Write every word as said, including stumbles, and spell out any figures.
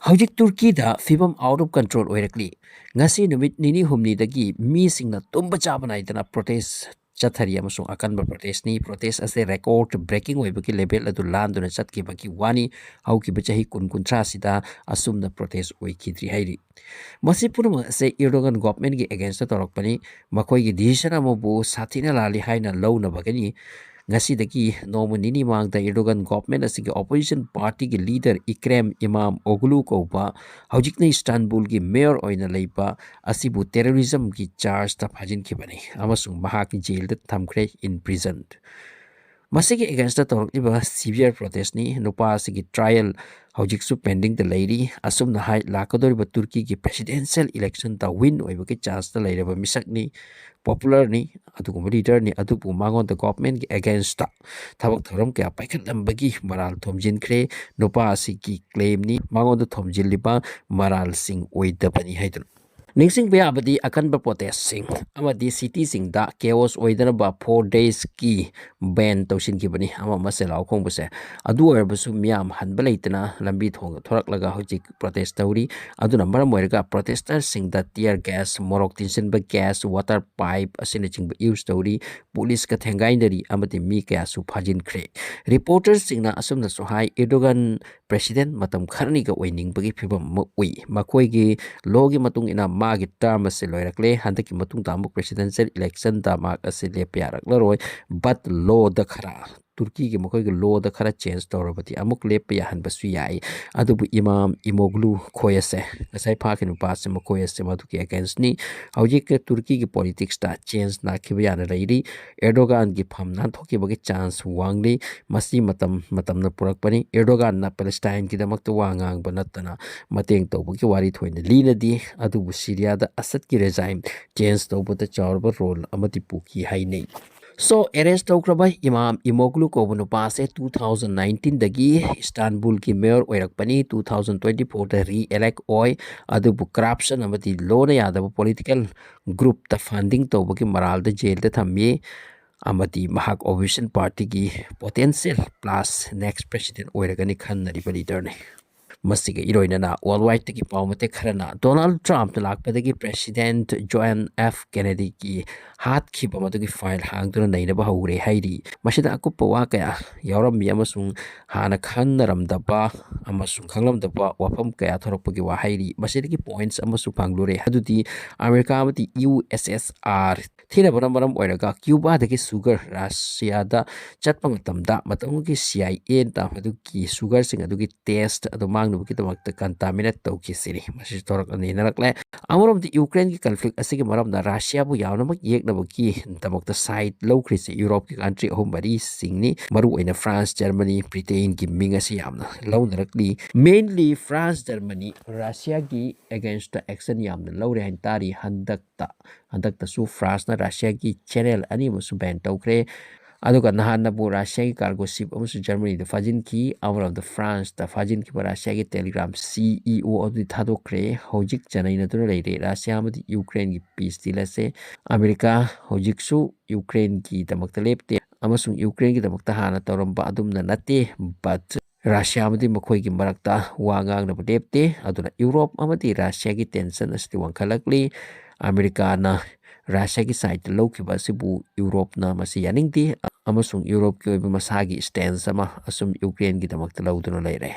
ꯍꯧꯖꯤꯛ ꯇꯨꯔꯀꯤꯗ ꯐꯤꯕꯝ out of control ꯑꯣꯏꯔꯛꯂꯤ꯫ ꯉꯁꯤ ꯅꯨꯃꯤꯠ ꯅꯤꯅꯤ ꯍꯨꯝꯅꯤꯗꯒꯤ ꯃꯤꯁꯤꯡꯅ ꯇꯨꯝꯕ ꯆꯥꯕ ꯅꯥꯏꯗꯅ protest ꯆꯠꯊꯔꯤ ꯑꯃꯁꯨꯡ ꯑꯀꯟꯕ protestꯅꯤ꯫ Protest ꯑꯁꯤ record breaking ꯑꯣꯏꯕꯒꯤ level ꯑꯗꯨ ꯂꯥꯟꯗꯨꯅ ꯆꯠꯈꯤꯕꯒꯤ ꯋꯥꯅꯤ꯫ ꯍꯧꯈꯤꯕ ꯆꯍꯤ ꯀꯨꯟ ꯀꯨꯟꯊ꯭ꯔꯥꯁꯤꯗ ꯑꯁꯨꯝꯅ protest ꯑꯣꯏꯈꯤꯗ꯭ꯔꯤ ꯍꯥꯏꯔꯤ꯫ ꯃꯁꯤ ꯄꯨꯝꯅꯃꯛ ꯑꯁꯦ Erdogan governmentꯀꯤ againstꯇ ꯇꯧꯔꯛꯄꯅꯤ꯫ ꯃꯈꯣꯏꯒꯤ decision ꯑꯃꯕꯨ ꯁꯥꯊꯤꯅ ꯂꯥꯜꯂꯤ ꯍꯥꯏꯅ ꯂꯧꯅꯕꯒꯤꯅꯤ꯫ ꯉꯁꯤꯗꯒꯤ ꯅꯣꯡꯃ ꯅꯤꯅꯤ ꯃꯃꯥꯡꯗ Erdogan government ꯑꯁꯤꯒꯤ opposition partyꯒꯤ leader Ekrem Imamoglu ꯀꯧꯕ, ꯍꯧꯖꯤꯛꯅ ꯏꯁꯇꯥꯟꯕꯨꯜꯒꯤ mayor ꯑꯣꯏꯅ ꯂꯩꯕ ꯑꯁꯤꯕꯨ terrorismꯒꯤ chargeꯇ ꯐꯥꯖꯤꯟꯈꯤꯕꯅꯤ ꯑꯃꯁꯨꯡ ꯃꯍꯥꯛ jailꯗ ꯊꯝꯈ꯭ꯔꯦ, imprisoned꯫ ꯃꯁꯤꯒꯤ againstꯇ ꯇꯧꯔꯛꯂꯤꯕ severe protestꯅꯤ꯫ ꯅꯨꯄꯥ ꯑꯁꯤꯒꯤ trial ꯍꯧꯖꯤꯛꯁꯨ pendingꯗ ꯂꯩꯔꯤ꯫ ꯑꯁꯨꯝꯅ ꯍꯥꯏ ꯂꯥꯛꯀꯗꯧꯔꯤꯕ ꯇꯨꯔꯀꯤꯒꯤ presidential electionꯗ win ꯑꯣꯏꯕꯒꯤ chanceꯇ ꯂꯩꯔꯕ ꯃꯤꯁꯛꯅꯤ, popularꯅꯤ, ꯑꯗꯨꯒꯨꯝꯕ leaderꯅꯤ꯫ ꯑꯗꯨꯕꯨ ꯃꯉꯣꯟꯗ governmentꯀꯤ againstꯇ ꯊꯕꯛ ꯊꯧꯔꯝ ꯀꯌꯥ ꯄꯥꯏꯈꯠꯂꯝꯕꯒꯤ ꯃꯔꯥꯜ ꯊꯣꯝꯖꯤꯟꯈ꯭ꯔꯦ꯫ ꯅꯨꯄꯥ ꯑꯁꯤꯒꯤ claimꯅꯤ꯫ ꯃꯉꯣꯟꯗ ꯊꯣꯝꯖꯤꯜꯂꯤꯕ ꯃꯔꯥꯜꯁꯤꯡ ꯑꯣꯏꯗꯕꯅꯤ ꯍꯥꯏꯗꯨꯅ꯫ ꯅꯤꯡꯁꯤꯡꯕ ꯌꯥꯕꯗꯤ ꯑꯀꯟꯕ protestꯁꯤꯡ ꯑꯃꯗꯤ cityꯁꯤꯡꯗ chaos ꯑꯣꯏꯗꯅꯕ four daysꯀꯤ ban ꯇꯧꯁꯤꯟꯈꯤꯕꯅꯤ꯫ ꯑꯃ ꯑꯃ ꯁꯦꯂꯥꯎ ꯈꯣꯡꯕꯁꯦ꯫ ꯑꯗꯨ ꯑꯣꯏꯔꯕꯁꯨ ꯃꯤꯌꯥꯝ ꯍꯟꯕ ꯂꯩꯇꯅ ꯂꯝꯕꯤ ꯊꯣꯡꯗ ꯊꯣꯔꯛꯂꯒ ꯍꯧꯖꯤꯛ protest ꯇꯧꯔꯤ꯫ ꯑꯗꯨꯅ ꯃꯔꯝ ꯑꯣꯏꯔꯒ protesterꯁꯤꯡꯗ tear gas, ꯃꯣꯔꯣꯛ ꯇꯤꯟꯁꯤꯟꯕ gas, water pipe ꯑꯁꯤꯅꯆꯤꯡꯕ use ꯇꯧꯔꯤ꯫ ꯄꯨꯂꯤꯁꯀ ꯊꯦꯡꯒꯥꯏꯅꯔꯤ ꯑꯃꯗꯤ ꯃꯤ ꯀꯌꯥꯁꯨ ꯐꯥꯖꯤꯟꯈ꯭ꯔꯦ꯫ Reporterꯁꯤꯡꯅ ꯑꯁꯨꯝꯅꯁꯨ ꯍꯥꯏ, Erdogan president ꯃꯇꯝ ꯈꯔꯅꯤꯒ ꯑꯣꯏꯅꯤꯡꯕꯒꯤ ꯐꯤꯕꯝ ꯑꯃ ꯎꯏ꯫ ꯃꯈꯣꯏꯒꯤ lawꯒꯤ ꯃꯇꯨꯡ ꯏꯟꯅ ꯃꯥꯒꯤ term ꯑꯁꯤ ꯂꯣꯏꯔꯛꯂꯦ꯫ ꯍꯟꯗꯛꯀꯤ ꯃꯇꯨꯡꯗ ꯑꯃꯨꯛ presidential electionꯗ ꯃꯍꯥꯛ ꯑꯁꯤ ꯂꯦꯞꯄ ꯌꯥꯔꯛꯂꯔꯣꯏ꯫ But lawꯗ ꯈꯔ, ꯇꯨꯔꯀꯤꯒꯤ ꯃꯈꯣꯏꯒꯤ lawꯗ ꯈꯔ change ꯇꯧꯔꯕꯗꯤ ꯑꯃꯨꯛ ꯂꯦꯞꯄ ꯌꯥꯍꯟꯕꯁꯨ ꯌꯥꯏ꯫ ꯑꯗꯨꯕꯨ ꯏꯃꯥꯝ ꯏꯃꯣꯒ꯭ꯂꯨ ꯈꯣꯏ ꯑꯁꯦ, ꯉꯁꯥꯏ ꯐꯥꯈꯤꯕ ꯅꯨꯄꯥ ꯑꯁꯦ, ꯃꯈꯣꯏ ꯑꯁꯦ ꯃꯗꯨꯒꯤ againstꯅꯤ꯫ ꯍꯧꯖꯤꯛ ꯇꯨꯔꯀꯤꯒꯤ politicsꯇ change ꯂꯥꯛꯈꯤꯕ ꯌꯥꯅ ꯂꯩꯔꯤ꯫ Erdoganꯒꯤ ꯐꯝ ꯅꯥꯟꯊꯣꯛꯈꯤꯕꯒꯤ chance ꯋꯥꯡꯂꯤ꯫ ꯃꯁꯤ ꯃꯇꯝ ꯃꯇꯝꯅ ꯄꯨꯔꯛꯄꯅꯤ꯫ Erdoganꯅ Palestineꯒꯤꯗꯃꯛꯇ ꯋꯥ ꯉꯥꯡꯕ ꯅꯠꯇꯅ ꯃꯇꯦꯡ ꯇꯧꯕꯒꯤ ꯋꯥꯔꯤ ꯊꯣꯏꯅ ꯂꯤꯅꯗꯦ꯫ ꯑꯗꯨꯕꯨ Syriaꯗ Assadꯀꯤ regime change ꯇꯧꯕꯗ ꯆꯥꯎꯔꯕ role ꯑꯃꯗꯤ ꯄꯨꯈꯤ ꯍꯥꯏꯅꯩ꯫ So, arrest ꯇꯧꯈ꯭ꯔꯕ ꯏꯃꯥꯝ ꯏꯃꯣꯒ꯭ꯂꯨ ꯀꯧꯕ ꯅꯨꯄꯥ ꯑꯁꯦ two thousand nineteenꯗꯒꯤ ꯏꯁꯇꯥꯟꯕꯨꯜꯒꯤ mayor ꯑꯣꯏꯔꯛꯄꯅꯤ꯫ Two thousand twenty fourꯗ re-elect ꯑꯣꯏ, ꯑꯗꯨꯕꯨ corruption ꯑꯃꯗꯤ lawꯅ ꯌꯥꯗꯕ political groupꯇ funding ꯇꯧꯕꯒꯤ ꯃꯔꯥꯜꯗ jailꯗ ꯊꯝꯃꯤ, ꯑꯃꯗꯤ ꯃꯍꯥꯛ opposition partyꯒꯤ potential plus next president ꯑꯣꯏꯔꯒꯅꯤ ꯈꯟꯅꯔꯤꯕ leaderꯅꯤ꯫ ꯃꯁꯤꯒ ꯏꯔꯣꯏꯅꯅ ꯋꯥꯔꯜ ꯋꯥꯏꯗꯇꯒꯤ ꯄꯥꯎ ꯃꯇꯦꯛ ꯈꯔꯅ ꯗꯣꯅꯥꯜꯗ ꯇ꯭ꯔꯝꯞꯅ ꯂꯥꯛꯄꯗꯒꯤ ꯄ꯭ꯔꯦꯁꯤꯗꯦꯟꯠ ꯖꯣꯟ ꯑꯦꯐ ꯀꯦꯅꯦꯗꯤꯒꯤ ꯍꯥꯠꯈꯤꯕ ꯃꯗꯨꯒꯤ ꯐꯥꯏꯜ ꯍꯥꯡꯗꯨꯅ ꯅꯩꯅꯕ ꯍꯧꯔꯦ ꯍꯥꯏꯔꯤ꯫ ꯃꯁꯤꯗ ꯑꯀꯨꯞꯄ ꯋꯥ ꯀꯌꯥ ꯌꯥꯎꯔꯝꯃꯤ ꯑꯃꯁꯨꯡ ꯍꯥꯟꯅ ꯈꯟꯅꯔꯝꯗꯕ ꯑꯃꯁꯨꯡ ꯈꯪꯂꯝꯗꯕ ꯋꯥꯐꯝ ꯀꯌꯥ ꯊꯣꯔꯛꯄꯒꯤ ꯋꯥ ꯍꯥꯏꯔꯤ꯫ ꯃꯁꯤꯗꯒꯤ ꯄꯣꯏꯟꯠꯁ ꯑꯃꯁꯨ ꯐꯪꯂꯨꯔꯦ, ꯑꯗꯨꯗꯤ ꯑꯃꯦꯔꯤꯀꯥ ꯑꯃꯗꯤ ꯌꯨ ꯑꯦꯁ ꯑꯦꯁ ꯑꯥꯔ ꯊꯦꯡꯅꯕꯅ ꯃꯔꯝ ꯑꯣꯏꯔꯒ ꯀ꯭ꯌꯨꯕꯥꯗꯒꯤ ꯁꯨꯒꯔ ꯔꯁꯤꯌꯥꯗ ꯆꯠꯄ ꯃꯇꯝꯗ ꯃꯇꯝꯒꯤ ꯁꯤ ꯑꯥꯏ ꯑꯦꯅ ꯃꯗꯨꯒꯤ ꯁꯨꯒꯔꯁꯤꯡ ꯑꯗꯨꯒꯤ ꯇꯦꯁ ꯑꯗꯨ ꯃꯥꯡꯅꯕꯒꯤꯗꯃꯛꯇ ꯀꯟꯇꯥꯃꯤꯅꯦꯠ ꯇꯧꯈꯤꯁꯤꯅꯤ꯫ ꯃꯁꯤꯁꯨ ꯊꯣꯔꯛꯅ ꯅꯩꯅꯔꯛꯂꯦ꯫ ꯑꯃꯔꯣꯝꯗ ꯌꯨꯀ꯭ꯔꯦꯟꯒꯤ ꯀꯟꯐ꯭ꯂꯤꯛ ꯑꯁꯤꯒꯤ ꯃꯔꯝꯗ ꯔꯁꯤꯌꯥꯕꯨ ꯌꯥꯝꯅꯃꯛ ꯌꯦꯛꯅꯕꯒꯤꯗꯃꯛꯇ ꯁꯥꯏꯠ ꯂꯧꯈ꯭ꯔꯤꯁꯤ ꯌꯨꯔꯣꯞꯀꯤ ꯀꯟꯇ꯭ꯔꯤ ꯑꯍꯨꯝ ꯃꯔꯤꯁꯤꯡꯅꯤ꯫ ꯃꯔꯨꯑꯣꯏꯅ ꯐ꯭ꯔꯥꯟꯁ, ꯖꯔꯃꯅꯤ, ꯕ꯭ꯔꯤꯇꯦꯟꯒꯤ ꯃꯤꯡ ꯑꯁꯤ ꯌꯥꯝꯅ ꯂꯧꯅꯔꯛꯂꯤ꯫ ꯃꯦꯟꯂꯤ ꯐ꯭ꯔꯥꯟꯁ, ꯖꯔꯃꯅꯤ ꯔꯁꯤꯌꯥꯒꯤ ꯑꯦꯒꯦꯟꯁꯇ ꯑꯦꯛꯁꯟ ꯌꯥꯝꯅ ꯂꯧꯔꯦ ꯍꯥꯏꯅ ꯇꯥꯔꯤ꯫ ꯍꯟꯗꯛꯇ ꯍꯟꯗꯛꯇꯁꯨ ꯐ꯭ꯔꯥꯟꯁꯅ ꯔꯁꯤꯌꯥꯒꯤ ꯆꯦꯅꯦꯜ ꯑꯅꯤ ꯑꯃꯁꯨ ꯕꯦꯟ ꯇꯧꯈ꯭ꯔꯦ꯫ ꯑꯗꯨꯒ ꯅꯍꯥꯟꯅꯕꯨ ꯔꯁꯤꯌꯥꯒꯤ ꯀꯥꯔꯒꯣ ꯁꯤꯞ ꯑꯃꯁꯨ ꯖꯔꯃꯅꯤꯗ ꯐꯥꯖꯤꯟꯈꯤ꯫ ꯑꯃꯔꯣꯝꯗ ꯐ꯭ꯔꯥꯟꯁꯇ ꯐꯥꯖꯤꯟꯈꯤꯕ ꯔꯁꯤꯌꯥꯒꯤ ꯇꯦꯂꯤꯒ꯭ꯔꯥꯝ ꯁꯤ ꯏ ꯑꯣ ꯑꯗꯨꯗꯤ ꯊꯥꯗꯣꯛꯈ꯭ꯔꯦ꯫ ꯍꯧꯖꯤꯛ ꯆꯅꯩꯅꯗꯨꯅ ꯂꯩꯔꯦ꯫ ꯔꯁꯤꯌꯥ ꯑꯃꯗꯤ ꯌꯨꯀ꯭ꯔꯦꯟꯒꯤ ꯄꯤꯁ ꯗꯤꯜ ꯑꯁꯦ ꯑꯃꯦꯔꯤꯀꯥ ꯍꯧꯖꯤꯛꯁꯨ ꯌꯨꯀ꯭ꯔꯦꯟꯒꯤꯗꯃꯛꯇ ꯂꯦꯞꯇꯦ ꯑꯃꯁꯨꯡ ꯌꯨꯀ꯭ꯔꯦꯟꯒꯤꯗꯃꯛꯇ ꯍꯥꯟꯅ ꯇꯧꯔꯝꯕ ꯑꯗꯨꯝꯅ ꯅꯠꯇꯦ꯫ But ꯔꯁꯤꯌꯥ ꯑꯃꯗꯤ ꯃꯈꯣꯏꯒꯤ ꯃꯔꯛꯇ ꯋꯥ ꯉꯥꯡꯅꯕ ꯂꯦꯞꯇꯦ꯫ ꯑꯗꯨꯅ ꯌꯨꯔꯣꯞ ꯑꯃꯗꯤ ꯔꯁꯤꯌꯥꯒꯤ ꯇꯦꯟꯁꯟ ꯑꯁꯤꯗꯤ ꯋꯥꯡꯈꯠꯂꯛꯂꯤ꯫ ꯑꯃꯦꯔꯤꯀꯥꯅ ꯔꯁꯤꯌꯥꯒꯤ ꯁꯥꯏꯠꯇ ꯂꯧꯈꯤꯕ ꯑꯁꯤꯕꯨ ꯌꯨꯔꯣꯞꯅ ꯃꯁꯤ ꯌꯥꯅꯤꯡꯗꯦ ꯑꯃꯁꯨꯡ ꯌꯨꯔꯣꯞꯀꯤ ꯑꯣꯏꯕ ꯃꯁꯥꯒꯤ ꯁ꯭ꯇꯦꯟꯁ ꯑꯃ ꯑꯁꯨꯝ ꯌꯨꯀ꯭ꯔꯦꯟꯒꯤꯗꯃꯛꯇ ꯂꯧꯗꯨꯅ ꯂꯩꯔꯦ꯫